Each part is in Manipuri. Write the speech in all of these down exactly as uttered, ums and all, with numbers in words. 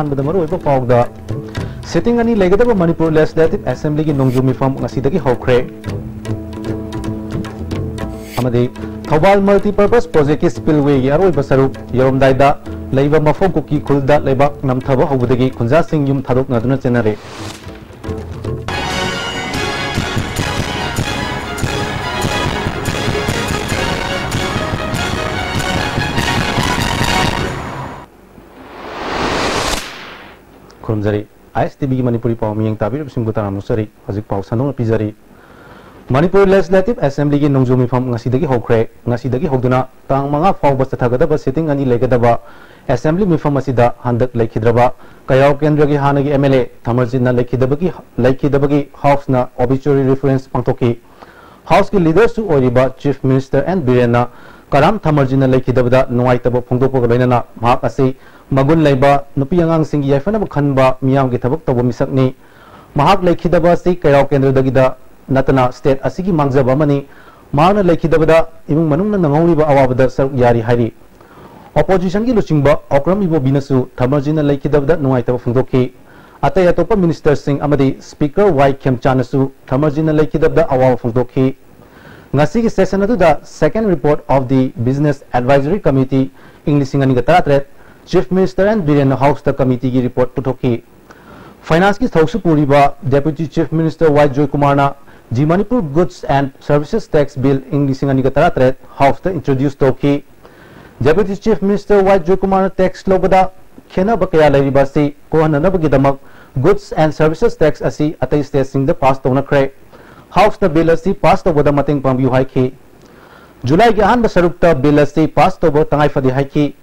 ꯑꯍꯥꯟꯕꯗ ꯃꯔꯨꯑꯣꯏꯕ ꯄꯥꯎꯗ, sitting ꯑꯅꯤ ꯂꯩꯒꯗꯕ ꯃꯅꯤꯄꯨꯔ Legislative Assemblyꯒꯤ ꯅꯣꯡꯖꯨ ꯃꯤꯐꯝ ꯉꯁꯤꯗꯒꯤ ꯍꯧꯈ꯭ꯔꯦ꯫ ꯑꯃꯗꯤ ꯊꯧꯕꯥꯜ Multipurpose Projectꯀꯤ spillwayꯒꯤ ꯑꯔꯣꯏꯕ ꯁꯔꯨꯛ ꯌꯧꯔꯝꯗꯥꯏꯗ ꯂꯩꯕ ꯃꯐꯧ ꯀꯨꯀꯤ ꯈꯨꯜꯗ ꯂꯩꯕꯥꯛ ꯅꯝꯊꯕ ꯍꯧꯕꯗꯒꯤ ꯈꯨꯟꯖꯥꯁꯤꯡ ꯌꯨꯝ ꯊꯥꯗꯣꯛꯅꯗꯨꯅ ꯆꯦꯟꯅꯔꯦ꯫ ꯈꯨꯔꯨꯝꯖꯔꯤ꯫ ISTVꯒꯤ ꯃꯅꯤꯄꯨꯔꯤ ꯄꯥꯎ ꯃꯤꯠꯌꯦꯡ ꯇꯥꯕꯤꯔꯤꯕꯁꯤꯡꯕꯨ ꯇꯔꯥꯝꯅ ꯑꯣꯛꯆꯔꯤ꯫ ꯍꯧꯖꯤꯛ ꯄꯥꯎ ꯁꯟꯗꯣꯛꯅ ꯄꯤꯖꯔꯤ꯫ ꯃꯅꯤꯄꯨꯔ Legislative Assemblyꯒꯤ ꯅꯣꯡꯖꯨ ꯃꯤꯐꯝ ꯉꯁꯤꯗꯒꯤ ꯍꯧꯈ꯭ꯔꯦ꯫ ꯉꯁꯤꯗꯒꯤ ꯍꯧꯗꯨꯅ ꯇꯥꯡ ꯃꯉꯥ ꯐꯥꯎꯕ ꯆꯠꯊꯒꯗꯕ sitting ꯑꯅꯤ ꯂꯩꯒꯗꯕ Assembly ꯃꯤꯐꯝ ꯑꯁꯤꯗ ꯍꯟꯗꯛ ꯂꯩꯈꯤꯗ꯭ꯔꯕ ꯀꯩꯔꯥꯎ ꯀꯦꯟꯗ꯭ꯔꯒꯤ ꯍꯥꯟꯅꯒꯤ MLA ꯊꯃꯔꯖꯤꯠꯅ ꯂꯩꯈꯤꯗꯕꯒꯤ, ꯂꯩꯈꯤꯗꯕꯒꯤ Houseꯅ obituary reference ꯄꯥꯡꯊꯣꯛꯈꯤ꯫ Houseꯀꯤ leaderꯁꯨ ꯑꯣꯏꯔꯤꯕ Chief Minister N ꯕꯤꯔꯦꯟꯅ ꯀꯔꯥꯝ ꯊꯃꯔꯖꯤꯠꯅ ꯂꯩꯈꯤꯗꯕꯗ ꯅꯨꯡꯉꯥꯏꯇꯕ ꯐꯣꯡꯗꯣꯛꯄꯒ ꯂꯣꯏꯅꯅ ꯃꯍꯥꯛ ꯑꯁꯤ ꯃꯒꯨꯟ ꯂꯩꯕ, ꯅꯨꯄꯤ ꯑꯉꯥꯡꯁꯤꯡꯒꯤ ꯌꯥꯏꯐꯅꯕ ꯈꯟꯕ ꯃꯤꯌꯥꯝꯒꯤ ꯊꯕꯛ ꯇꯧꯕ ꯃꯤꯁꯛꯅꯤ꯫ ꯃꯍꯥꯛ ꯂꯩꯈꯤꯗꯕ ꯑꯁꯤ ꯀꯩꯔꯥꯎ ꯀꯦꯟꯗ꯭ꯔꯗꯒꯤꯗ ꯅꯠꯇꯅ state ꯑꯁꯤꯒꯤ ꯃꯥꯡꯖꯕ ꯑꯃꯅꯤ꯫ ꯃꯍꯥꯛꯅ ꯂꯩꯈꯤꯗꯕꯗ ꯏꯃꯨꯡ ꯃꯅꯨꯡꯅ ꯅꯪꯍꯧꯔꯤꯕ ꯑꯋꯥꯕꯗ ꯁꯔꯨꯛ ꯌꯥꯔꯤ ꯍꯥꯏꯔꯤ꯫ Oppositionꯒꯤ ꯂꯨꯆꯤꯡꯕ ꯑꯣꯀ꯭ꯔꯝ ꯏꯕꯣꯕꯤꯅꯁꯨ ꯊꯃꯔꯖꯤꯠꯅ ꯂꯩꯈꯤꯗꯕꯗ ꯅꯨꯡꯉꯥꯏꯇꯕ ꯐꯣꯡꯗꯣꯛꯈꯤ꯫ ꯑꯇꯩ ꯑꯇꯣꯞꯄ ministerꯁꯤꯡ ꯑꯃꯗꯤ Speaker ꯋꯥꯏ ꯈꯦꯝꯆꯥꯟꯅꯁꯨ ꯊꯃꯔꯖꯤꯠꯅ ꯂꯩꯈꯤꯗꯕꯗ ꯑꯋꯥꯕ ꯐꯣꯡꯗꯣꯛꯈꯤ꯫ ꯉꯁꯤꯒꯤ session ꯑꯗꯨꯗ Second Report of the Business Advisory Committee ꯏꯪ ꯂꯤꯁꯤꯡ ꯑꯅꯤꯒ ꯇꯔꯥꯇꯔꯦꯠ, Chief Minister N ꯕꯤꯔꯦꯟꯅ Houseꯇ committeeꯒꯤ report ꯄꯨꯊꯣꯛꯈꯤ꯫ Financeꯀꯤ ꯊꯧꯁꯨ ꯄꯨꯔꯤꯕ Deputy Chief Minister Y ꯖꯣꯏꯀꯨꯃꯥꯔꯅ The Manipur Goods and Services Tax Bill ꯏꯪ ꯂꯤꯁꯤꯡ ꯑꯅꯤꯒ ꯇꯔꯥꯇꯔꯦꯠ Houseꯇ introduce ꯇꯧꯈꯤ꯫ Deputy Chief Minister ꯋꯥꯏ ꯖꯣꯏꯀꯨꯃꯥꯔꯅ tax ꯂꯧꯕꯗ ꯈꯦꯟꯅꯕ ꯀꯌꯥ ꯂꯩꯔꯤꯕ ꯑꯁꯤ ꯀꯣꯛꯍꯟꯅꯅꯕꯒꯤꯗꯃꯛ Goods and Services Tax ꯑꯁꯤ ꯑꯇꯩ stateꯁꯤꯡꯗ pass ꯇꯧꯅꯈ꯭ꯔꯦ꯫ Houseꯅ bill ꯑꯁꯤ pass ꯇꯧꯕꯗ ꯃꯇꯦꯡ ꯄꯥꯡꯕꯤꯌꯨ ꯍꯥꯏꯈꯤ꯫ Julyꯒꯤ ꯑꯍꯥꯟꯕ ꯁꯔꯨꯛꯇ bill ꯑꯁꯤ pass ꯇꯧꯕ ꯇꯉꯥꯏ ꯐꯗꯦ ꯍꯥꯏꯈꯤ꯫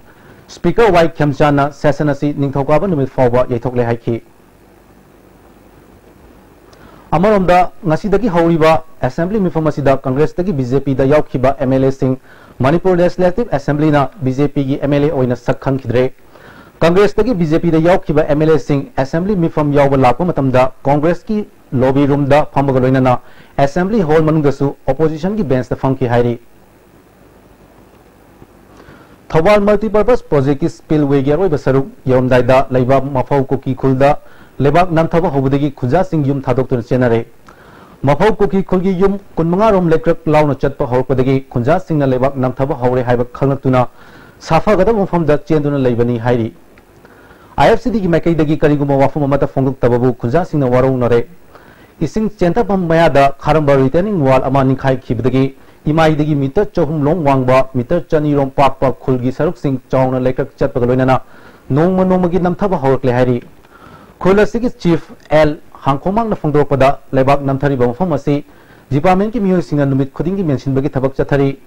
Speaker ꯋꯥꯏ ꯈꯦꯝꯆꯥꯟꯅ session ꯑꯁꯤ ꯅꯤꯡꯊꯧꯀꯥꯕ ꯅꯨꯃꯤꯠ ꯐꯥꯎꯕ ꯌꯩꯊꯣꯛꯂꯦ ꯍꯥꯏꯈꯤ꯫ ꯑꯃꯔꯣꯝꯗ, ꯉꯁꯤꯗꯒꯤ ꯍꯧꯔꯤꯕ Assembly ꯃꯤꯐꯝ ꯑꯁꯤꯗ Congressꯇꯒꯤ BJPꯗ ꯌꯥꯎꯈꯤꯕ MLAꯁꯤꯡ ꯃꯅꯤꯄꯨꯔ Legislative Assemblyꯅ BJPꯒꯤ MLA ꯑꯣꯏꯅ ꯁꯛ ꯈꯪꯈꯤꯗ꯭ꯔꯦ꯫ Congressꯇꯒꯤ BJPꯗ ꯌꯥꯎꯈꯤꯕ MLAꯁꯤꯡ Assembly ꯃꯤꯐꯝ ꯌꯥꯎꯕ ꯂꯥꯛꯄ ꯃꯇꯝꯗ Congressꯀꯤ lobby roomꯗ ꯐꯝꯕꯒ ꯂꯣꯏꯅꯅ Assembly hall ꯃꯅꯨꯡꯗꯁꯨ oppositionꯒꯤ benchꯇ ꯐꯝꯈꯤ ꯍꯥꯏꯔꯤ꯫ ꯊꯧꯕꯥꯜ Multipurpose Projectꯀꯤ Spillwayꯒꯤ ꯑꯔꯣꯏꯕ ꯁꯔꯨꯛ ꯌꯧꯔꯝꯗꯥꯏꯗ ꯂꯩꯕ ꯃꯐꯧ ꯀꯨꯀꯤ ꯈꯨꯜꯗ ꯂꯩꯕꯥꯛ ꯅꯝꯊꯕ ꯍꯧꯕꯗꯒꯤ ꯈꯨꯟꯖꯥꯁꯤꯡ ꯌꯨꯝ ꯊꯥꯗꯣꯛꯇꯨꯅ ꯆꯦꯟꯅꯔꯦ꯫ ꯃꯐꯧ ꯀꯨꯀꯤ ꯈꯨꯜꯒꯤ ꯌꯨꯝ ꯀꯨꯟꯃꯉꯥ ꯔꯣꯝ ꯂꯩꯀ꯭ꯔꯛ ꯂꯥꯎꯅ ꯆꯠꯄ ꯍꯧꯔꯛꯄꯗꯒꯤ ꯈꯨꯟꯖꯥꯁꯤꯡꯅ ꯂꯩꯕꯥꯛ ꯅꯝꯊꯕ ꯍꯧꯔꯦ ꯍꯥꯏꯕ ꯈꯪꯂꯛꯇꯨꯅ ꯁꯥꯐꯒꯗꯕ ꯃꯐꯝꯗ ꯆꯦꯟꯗꯨꯅ ꯂꯩꯕꯅꯤ ꯍꯥꯏꯔꯤ꯫ IFCDꯒꯤ ꯃꯥꯏꯀꯩꯗꯒꯤ ꯀꯔꯤꯒꯨꯝꯕ ꯋꯥꯐꯝ ꯑꯃꯠꯇ ꯐꯣꯡꯗꯣꯛꯇꯕꯕꯨ ꯈꯨꯟꯖꯥꯁꯤꯡꯅ ꯋꯥꯔꯧꯅꯔꯦ꯫ ꯏꯁꯤꯡ ꯆꯦꯟꯊꯐꯝ ꯃꯌꯥꯗ ꯈꯥꯔꯝꯕ retaining wall ꯑꯃ ꯅꯤꯡꯈꯥꯏꯈꯤꯕꯗꯒꯤ ꯏꯃꯥꯏꯗꯒꯤ meter ꯆꯍꯨꯝ ꯂꯣꯝ ꯋꯥꯡꯕ, meter ꯆꯅꯤ ꯔꯣꯝ ꯄꯥꯛꯄ ꯈꯨꯜꯒꯤ ꯁꯔꯨꯛꯁꯤꯡ ꯆꯥꯎꯅ ꯂꯩꯀ꯭ꯔꯛ ꯆꯠꯄꯒ ꯂꯣꯏꯅꯅ ꯅꯣꯡꯃ ꯅꯣꯡꯃꯒꯤ ꯅꯝꯊꯕ ꯍꯧꯔꯛꯂꯦ ꯍꯥꯏꯔꯤ꯫ ꯈꯨꯜ ꯑꯁꯤꯒꯤ Chief ꯑꯦꯜ ꯍꯥꯡꯈꯣꯡꯃꯥꯡꯅ ꯐꯣꯡꯗꯣꯔꯛꯄꯗ, ꯂꯩꯕꯥꯛ ꯅꯝꯊꯔꯤꯕ ꯃꯐꯝ ꯑꯁꯤ departmentꯀꯤ ꯃꯤꯑꯣꯏꯁꯤꯡꯅ ꯅꯨꯃꯤꯠ ꯈꯨꯗꯤꯡꯒꯤ ꯃꯦꯟꯁꯤꯟꯕꯒꯤ ꯊꯕꯛ ꯆꯠꯊꯔꯤ꯫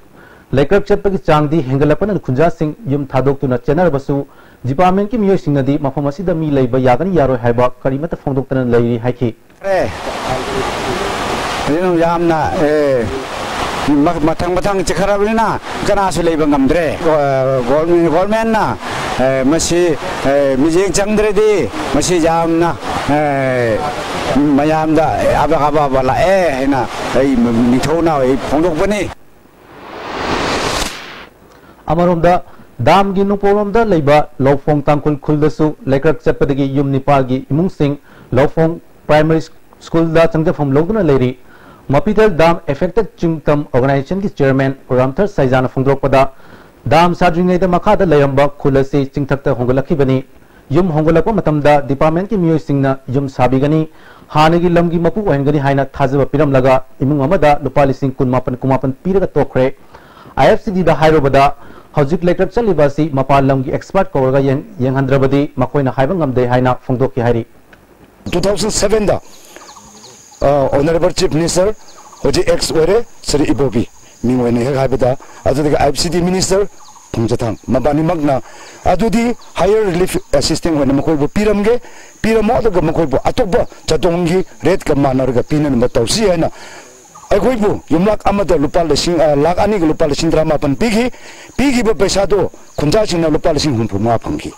ꯂꯩꯀ꯭ꯔꯛ ꯆꯠꯄꯒꯤ ꯆꯥꯡꯗꯤ ꯍꯦꯟꯒꯠꯂꯛꯄꯅ ꯈꯨꯟꯖꯥꯁꯤꯡ ꯌꯨꯝ ꯊꯥꯗꯣꯛꯇꯨꯅ ꯆꯦꯟꯅꯔꯕꯁꯨ, departmentꯀꯤ ꯃꯤꯑꯣꯏꯁꯤꯡꯅꯗꯤ ꯃꯐꯝ ꯑꯁꯤꯗ ꯃꯤ ꯂꯩꯕ ꯌꯥꯒꯅꯤ ꯌꯥꯔꯣꯏ ꯍꯥꯏꯕ ꯀꯔꯤꯃꯠꯇ ꯐꯣꯡꯗꯣꯛꯇꯅ ꯂꯩꯔꯤ ꯍꯥꯏꯈꯤ꯫ ꯑꯦ, ꯑꯗꯨꯅ ꯌꯥꯝꯅ, ꯑꯦ, ꯃ-, ꯃꯊꯪ ꯃꯊꯪ ꯆꯤꯛꯈꯠꯔꯕꯅꯤꯅ ꯀꯅꯥꯁꯨ ꯂꯩꯕ ꯉꯝꯗ꯭ꯔꯦ꯫ ꯑ, ꯒꯣꯔꯃꯦꯟ, ꯒꯣꯔꯃꯦꯟꯅ, ꯑꯦ, ꯃꯁꯤ, ꯑꯦ, ꯃꯤꯠꯌꯦꯡ ꯆꯪꯗ꯭ꯔꯗꯤ ꯃꯁꯤ ꯌꯥꯝꯅ, ꯑꯦ, ꯃꯌꯥꯝꯗ ꯑꯕ ꯑꯕ ꯑꯕ ꯂꯥꯛꯑꯦ ꯍꯥꯏꯅ ꯑꯩ ꯅꯤꯡꯊꯧꯅ ꯑꯩ ꯐꯣꯡꯗꯣꯛꯄꯅꯤ꯫ ꯑꯃꯔꯣꯝꯗ, ꯗꯥꯝꯒꯤ ꯅꯣꯡꯄꯣꯛꯂꯣꯝꯗ ꯂꯩꯕ ꯂꯧꯐꯣꯡ ꯇꯥꯡꯈꯨꯜ ꯈꯨꯜꯗꯁꯨ ꯂꯩꯀ꯭ꯔꯛ ꯆꯠꯄꯗꯒꯤ ꯌꯨꯝ ꯅꯤꯄꯥꯜꯒꯤ ꯏꯃꯨꯡꯁꯤꯡ ꯂꯧꯐꯣꯡ Primary Schoolꯗ ꯆꯪꯖꯐꯝ ꯂꯧꯗꯨꯅ ꯂꯩꯔꯤ꯫ ꯃꯄꯤꯇꯦꯜ Dam Affected ꯆꯤꯡꯇꯝ Organizationꯒꯤ Chairman ꯔꯥꯝꯊꯔ ꯁꯥꯏꯖꯥꯅ ꯐꯣꯡꯗꯣꯔꯛꯄꯗ, ꯗꯥꯝ ꯁꯥꯗ꯭ꯔꯤꯉꯩꯗ ꯃꯈꯥꯗ ꯂꯩꯔꯝꯕ ꯈꯨꯜ ꯑꯁꯤ ꯆꯤꯡꯊꯛꯇ ꯍꯣꯡꯒꯠꯂꯛꯈꯤꯕꯅꯤ꯫ ꯌꯨꯝ ꯍꯣꯡꯒꯠꯂꯛꯄ ꯃꯇꯝꯗ departmentꯀꯤ ꯃꯤꯑꯣꯏꯁꯤꯡꯅ ꯌꯨꯝ ꯁꯥꯕꯤꯒꯅꯤ, ꯍꯥꯟꯅꯒꯤ ꯂꯝꯒꯤ ꯃꯄꯨ ꯑꯣꯏꯍꯟꯒꯅꯤ ꯍꯥꯏꯅ ꯊꯥꯖꯕ ꯄꯤꯔꯝꯂꯒ, ꯏꯃꯨꯡ ꯑꯃꯗ ꯂꯨꯄꯥ ꯂꯤꯁꯤꯡ ꯀꯨꯟꯃꯥꯄꯟ, ꯀꯨꯟꯃꯥꯄꯟ ꯄꯤꯔꯒ ꯇꯣꯛꯈ꯭ꯔꯦ꯫ IFCDꯗ ꯍꯥꯏꯔꯨꯕꯗ, ꯍꯧꯖꯤꯛ ꯂꯩꯀ꯭ꯔꯛ ꯆꯠꯂꯤꯕ ꯑꯁꯤ ꯃꯄꯥꯟ ꯂꯝꯒꯤ expert ꯀꯧꯔꯒ ꯌꯦꯡ-, ꯌꯦꯡꯍꯟꯗ꯭ꯔꯕꯗꯤ ꯃꯈꯣꯏꯅ ꯍꯥꯏꯕ ꯉꯝꯗꯦ ꯍꯥꯏꯅ ꯐꯣꯡꯗꯣꯛꯈꯤ ꯍꯥꯏꯔꯤ꯫ Two thousand sevenꯗ, ꯑ, Honourable Chief Minister, ꯍꯧꯖꯤꯛ ex ꯑꯣꯏꯔꯦ, ꯁ꯭ꯔꯤ ꯏꯕꯣꯕꯤ ꯃꯤꯡ ꯑꯣꯏꯅ ꯍꯦꯛ ꯍꯥꯏꯕꯗ, ꯑꯗꯨꯗꯒꯤ IFCD Minister ꯐꯨꯡꯖꯊꯥꯡ, ꯃꯕꯥꯅꯤꯃꯛꯅ ꯑꯗꯨꯗꯤ higher relief assistance ꯑꯣꯏꯅ ꯃꯈꯣꯏꯕꯨ ꯄꯤꯔꯝꯒꯦ, ꯄꯤꯔꯝꯃꯣ, ꯑꯗꯨꯒ ꯃꯈꯣꯏꯕꯨ ꯑꯇꯣꯞꯄ ꯆꯥꯗꯣꯡꯒꯤ rateꯀ ꯃꯥꯟꯅꯔꯒ ꯄꯤꯅꯅꯕ ꯇꯧꯁꯤ ꯍꯥꯏꯅ ꯑꯩꯈꯣꯏꯕꯨ ꯌꯨꯝꯂꯛ ꯑꯃꯗ ꯂꯨꯄꯥ ꯂꯤꯁꯤꯡ, ꯑ, ꯂꯥꯈ ꯑꯅꯤꯒ ꯂꯨꯄꯥ ꯂꯤꯁꯤꯡ ꯇꯔꯥꯃꯥꯄꯟ ꯄꯤꯈꯤ꯫ ꯄꯤꯈꯤꯕ ꯄꯩꯁꯥꯗꯨ ꯈꯨꯟꯖꯥꯁꯤꯡꯅ ꯂꯨꯄꯥ ꯂꯤꯁꯤꯡ ꯍꯨꯝꯐꯨ ꯃꯉꯥ ꯐꯪꯈꯤ꯫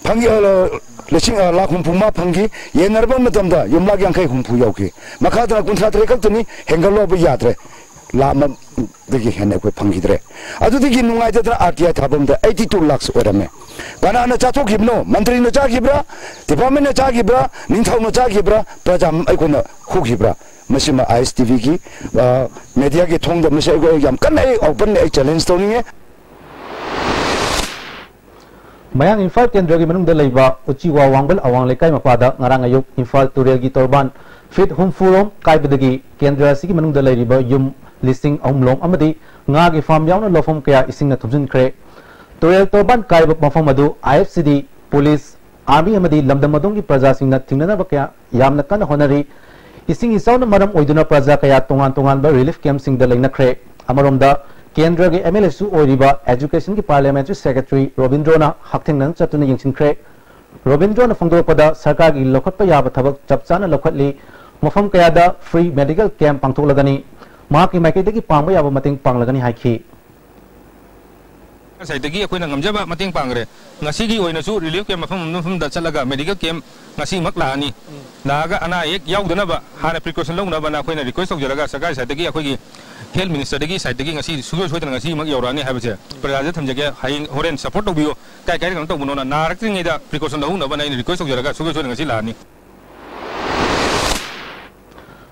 ꯐꯪꯈꯤ, ꯑ, ꯂꯤꯁꯤꯡ, ꯑ, ꯂꯥꯈ ꯍꯨꯝꯐꯨ ꯃꯉꯥ ꯐꯪꯈꯤ꯫ ꯌꯦꯟꯅꯔꯕ ꯃꯇꯝꯗ ꯌꯨꯝꯂꯛ ꯌꯥꯡꯈꯩ ꯍꯨꯝꯐꯨ ꯌꯧꯈꯤ꯫ ꯃꯈꯥꯗꯅ ꯀꯨꯟꯊ꯭ꯔꯥ ꯇꯔꯦꯠ ꯈꯛꯇꯅꯤ, ꯍꯦꯟꯒꯠꯂꯣꯕ ꯌꯥꯗ꯭ꯔꯦ꯫ ꯂꯥꯈ ꯑꯃ ꯗꯒꯤ ꯍꯦꯟꯅ ꯑꯩꯈꯣꯏ ꯐꯪꯈꯤꯗ꯭ꯔꯦ꯫ ꯑꯗꯨꯗꯒꯤ ꯅꯨꯡꯉꯥꯏꯇꯗꯅ ꯑꯥꯔ ꯇꯤ ꯑꯥꯏ ꯊꯥꯐꯝꯗ ꯑꯩꯠꯇꯤ ꯇꯨ ꯂꯥꯛꯁ ꯑꯣꯏꯔꯝꯃꯦ꯫ ꯀꯅꯥꯅ ꯆꯥꯊꯣꯛꯈꯤꯕꯅꯣ? ꯃꯟꯇ꯭ꯔꯤꯅ ꯆꯥꯈꯤꯕ꯭ꯔꯥ? ꯗꯤꯄꯥꯔꯠꯃꯦꯟꯅ ꯆꯥꯈꯤꯕ꯭ꯔꯥ? ꯅꯤꯡꯊꯧꯅ ꯆꯥꯈꯤꯕ꯭ꯔꯥ? ꯄ꯭ꯔꯖꯥ ꯑꯩꯈꯣꯏꯅ ꯍꯨꯈꯤꯕ꯭ꯔꯥ? ꯃꯁꯤꯃ ꯑꯥꯏ ꯑꯦꯁ ꯇꯤ ꯚꯤꯒꯤ ꯃꯦꯗꯤꯌꯥꯒꯤ ꯊꯣꯡꯗ ꯃꯁꯤ ꯑꯩꯈꯣꯏ ꯌꯥꯝ ꯀꯟꯅ ꯑꯩ ꯑꯣꯄꯟꯂꯤ ꯑꯩ ꯆꯦꯂꯦꯟꯖ ꯇꯧꯅꯤꯡꯉꯦ꯫ ꯃꯌꯥꯡ ꯏꯝꯐꯥꯜ ꯀꯦꯟꯗ꯭ꯔꯒꯤ ꯃꯅꯨꯡꯗ ꯂꯩꯕ ꯎꯆꯤꯋꯥ ꯋꯥꯡꯕꯜ ꯑꯋꯥꯡ ꯂꯩꯀꯥꯏ ꯃꯄꯥꯗ ꯉꯔꯥꯡ ꯑꯌꯨꯛ ꯏꯝꯐꯥꯜ ꯇꯨꯔꯦꯜꯒꯤ ꯇꯣꯔꯕꯥꯟ ꯐꯤꯠ ꯍꯨꯝꯐꯨ ꯔꯣꯝ ꯀꯥꯏꯕꯗꯒꯤ ꯀꯦꯟꯗ꯭ꯔ ꯑꯁꯤꯒꯤ ꯃꯅꯨꯡꯗ ꯂꯩꯔꯤꯕ ꯌꯨꯝ ꯂꯤꯁꯤꯡ ꯑꯍꯨꯝ ꯂꯣꯝ ꯑꯃꯗꯤ ꯉꯥꯒꯤ ꯐꯥꯔꯝ ꯌꯥꯎꯅ ꯂꯧꯐꯝ ꯀꯌꯥ ꯏꯁꯤꯡꯅ ꯊꯨꯝꯖꯤꯟꯈ꯭ꯔꯦ꯫ ꯇꯨꯔꯦꯜ ꯇꯣꯔꯕꯥꯟ ꯀꯥꯏꯕ ꯃꯐꯝ ꯑꯗꯨ ꯑꯥꯏ ꯑꯦꯐ ꯁꯤ ꯗꯤ, ꯄꯨꯂꯤꯁ, ꯑꯥꯔꯃꯤ ꯑꯃꯗꯤ ꯂꯝꯗꯝ ꯑꯗꯣꯝꯒꯤ ꯄ꯭ꯔꯖꯥꯁꯤꯡꯅ ꯊꯤꯡꯅꯅꯕ ꯀꯌꯥ ꯌꯥꯝꯅ ꯀꯟꯅ ꯍꯣꯠꯅꯔꯤ꯫ ꯏꯁꯤꯡ ꯏꯆꯥꯎꯅ ꯃꯔꯝ ꯑꯣꯏꯗꯨꯅ ꯄ꯭ꯔꯖꯥ ꯀꯌꯥ ꯇꯣꯉꯥꯟ ꯇꯣꯉꯥꯟꯕ ꯔꯤꯂꯤꯐ ꯀꯦꯝꯞꯁꯤꯡꯗ ꯂꯩꯅꯈ꯭ꯔꯦ꯫ ꯑꯃꯔꯣꯝꯗ ꯀꯦꯟꯗ꯭ꯔꯒꯤ ꯑꯦꯝ ꯑꯦꯜ ꯑꯦꯁꯨ ꯑꯣꯏꯔꯤꯕ ꯑꯦꯖꯨꯀꯦꯁꯟꯒꯤ ꯄꯥꯔꯂꯤꯌꯥꯃꯦꯟꯇꯔꯤ ꯁꯦꯀ꯭ꯔꯦꯇꯔꯤ ꯔꯣꯕꯤꯟꯗ꯭ꯔꯣꯅ ꯍꯛꯊꯦꯡꯅꯅ ꯆꯠꯇꯨꯅ ꯌꯦꯡꯁꯤꯟꯈ꯭ꯔꯦ꯫ ꯔꯣꯕꯤꯟꯗ꯭ꯔꯣꯅ ꯐꯣꯡꯗꯣꯔꯛꯄꯗ ꯁꯔꯀꯥꯔꯒꯤ ꯂꯧꯈꯠꯄ ꯌꯥꯕ ꯊꯕꯛ ꯆꯞ ꯆꯥꯅ ꯂꯧꯈꯠꯂꯤ꯫ ꯃꯐꯝ ꯀꯌꯥꯗ ꯐ꯭ꯔꯤ ꯃꯦꯗꯤꯀꯦꯜ ꯀꯦꯝꯞ ꯄꯥꯡꯊꯣꯛꯂꯒꯅꯤ꯫ ꯃꯍꯥꯛꯀꯤ ꯃꯥꯏꯀꯩꯗꯒꯤ ꯄꯥꯡꯕ ꯌꯥꯕ ꯃꯇꯦꯡ ꯄꯥꯡꯂꯒꯅꯤ ꯍꯥꯏꯈꯤ꯫ ꯉꯁꯥꯏꯗꯒꯤ ꯑꯩꯈꯣꯏꯅ ꯉꯝꯖꯕ ꯃꯇꯦꯡ ꯄꯥꯡꯈ꯭ꯔꯦ꯫ ꯉꯁꯤꯒꯤ ꯑꯣꯏꯅꯁꯨ ꯔꯤꯂꯤꯐ ꯀꯦꯝꯞ ꯃꯐꯝ ꯃꯐꯝꯗ ꯆꯠꯂꯒ ꯃꯦꯗꯤꯀꯦꯜ ꯀꯦꯝꯞ ꯉꯁꯤꯃꯛ ꯂꯥꯛꯑꯅꯤ꯫ ꯂꯥꯛꯑꯒ ꯑꯅꯥ ꯑꯌꯦꯛ ꯌꯥꯎꯗꯅꯕ ꯍꯥꯟꯅ ꯄ꯭ꯔꯤꯀꯣꯁꯟ ꯂꯧꯅꯕꯅ ꯑꯩꯈꯣꯏꯅ ꯔꯤꯀ꯭ꯋꯦꯁ ꯇꯧꯖꯔꯒ ꯁꯔꯀꯥꯔꯒꯤ ꯁꯥꯏꯠꯇꯒꯤ, ꯑꯩꯈꯣꯏꯒꯤ ꯍꯦꯜꯊ ꯃꯤꯅꯤꯁꯇꯔꯗꯒꯤ ꯁꯥꯏꯠꯇꯒꯤ ꯉꯁꯤ ꯁꯨꯡꯁꯣꯏ ꯁꯣꯏꯗꯅ ꯉꯁꯤꯃꯛ ꯌꯧꯔꯛꯑꯅꯤ ꯍꯥꯏꯕꯁꯦ ꯄ꯭ꯔꯖꯥꯗ ꯊꯝꯖꯒꯦ꯫ ꯍꯌꯦꯡ ꯍꯣꯔꯦꯟ ꯁꯄꯣꯔꯠ ꯇꯧꯕꯤꯌꯨ꯫ ꯀꯥꯏ ꯀꯥꯏꯗ ꯀꯩꯅꯣ ꯇꯧꯕꯅꯣꯅ ꯅꯥꯔꯛꯇ꯭ꯔꯤꯉꯩꯗ ꯄ꯭ꯔꯤꯀꯣꯁꯟ ꯂꯧꯍꯧꯅꯕꯅ ꯑꯩꯅ ꯔꯤꯀ꯭ꯋꯦꯁ ꯇꯧꯖꯔꯒ ꯁꯨꯡꯁꯣꯏ ꯁꯣꯏꯗꯅ ꯉꯁꯤ ꯂꯥꯛꯑꯅꯤ꯫